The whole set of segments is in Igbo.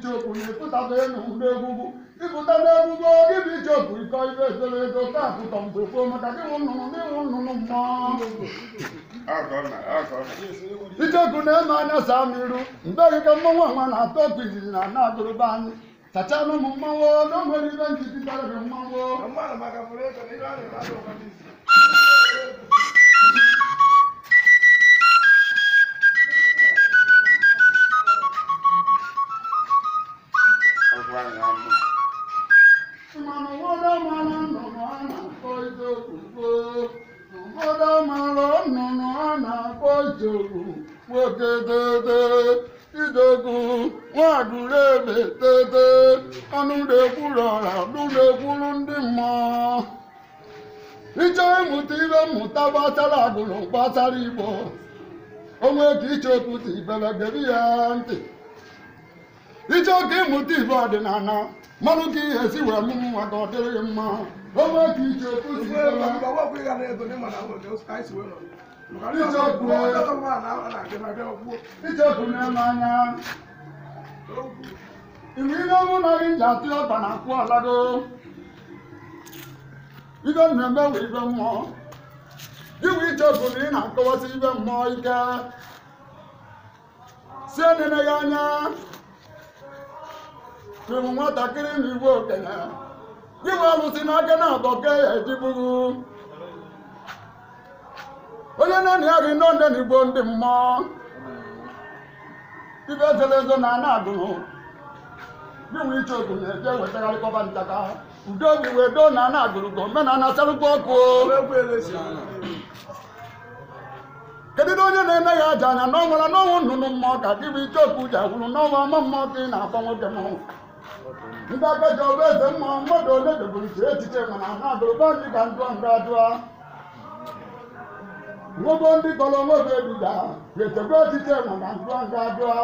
ichokwu na-epụtabeghị n'ụdọ egwugwu ịpụta n'egwugwu gị bụ ichokwu ịkọ ibe ezoro ezo ka apụtọ mgbe gboo maka gị wụ nnụnụ na ịwụ nnụnụ mmụọ. Ichokwu na-eme anya saa m iru mgbe gị ka mmanwụ anwa na-atọ ọkụ izizi na ana agụrụba anyị sachanụ ụmụ mmanwụ na o nwere ibe nkịtị tara gị mmanwụ. Mana ụfọdụ mara nnụnụ a na-akpọ ichokwu gboo, ụfọdụ mara nnụnụ a na-akpọ ichokwu nwoke tete ichokwu nwagụrụ ebe tete ọnụ na-ekwuru ọra ọnụ na-ekwuru ndị mmụọ. Ịchọ ịmụta ibe mmụta gbasara agụrụ gbasara Igbo, onwe ka ichokwu si ibebe gebe ya ntị. Ịchọ ka ịmụta ibe ọdịnala mmanụ ka ihe esi wee mụmụ nwa ka ọ dịrị gị mma, onwe ka ichokwu si ibebe. Ichokwu na-eme anya mgbe ihe ọmụ na gị ji atụ ọba na akwụ alago ibe na-eme wụ ibe mmụọ iwe ichokwu na ị na-akọwasị ibe mmụọ ike si enene ya anya ịbụ nwatakịrị na igwe okenye iwe alụsị n'aka na abọ ka ya ejiburu onye naanị ya gị nọ nne na igbo ndị mmụọ ibe zoro ezo na ana agụrụ gịnwe ichokwu na-eje wetagharịkọba ntaka udo obi wee doo na ana agụrụ ka omenala sarụkwa ọkụ. Kedu onye na-eme ya aja anya na ọ nwere n'ọnwụ nnụnụ mmụọ ka gị bụ ichokwu ji agwụrụ n'ọnwa ama mmụọ ka ị na-akpọ nwoke mmọnwụ ndị aka ji ọbụ eze mmụọ mmadụ ole deburu iche echiche mana ana agụrụ be anyị ka njụọ nga ajụa nwogo ndị kọrọ onwe bụ ebiga ga-echekwa echiche mana njụọ nga ajụa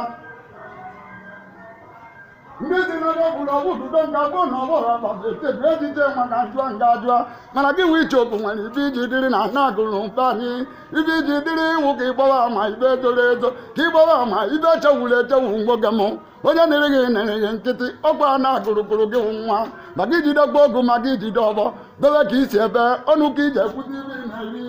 ndị dị n'ebe gburu ọgwụ ududo nga gboo na ọgbọrọ agbaba echekwa echiche maka njụọ nga ajụa mana gị nwe ichokwu nwere ibe iji dịrị na ana agụrụ mfe anyị ibe iji dịrị iwu ka ịgbawa ama ibe zoro ezo ka ịgbawa ama ibe echewuru echewu nwoke m onye nịrị gị nịrị gị nkịtị ọkwa na agụrụgụrụ gị nwa maka ijidekwa ogu maka ijide ọbọ dobe ka isi ebe ọnụ ka iji ekwute ibe ị na-eri.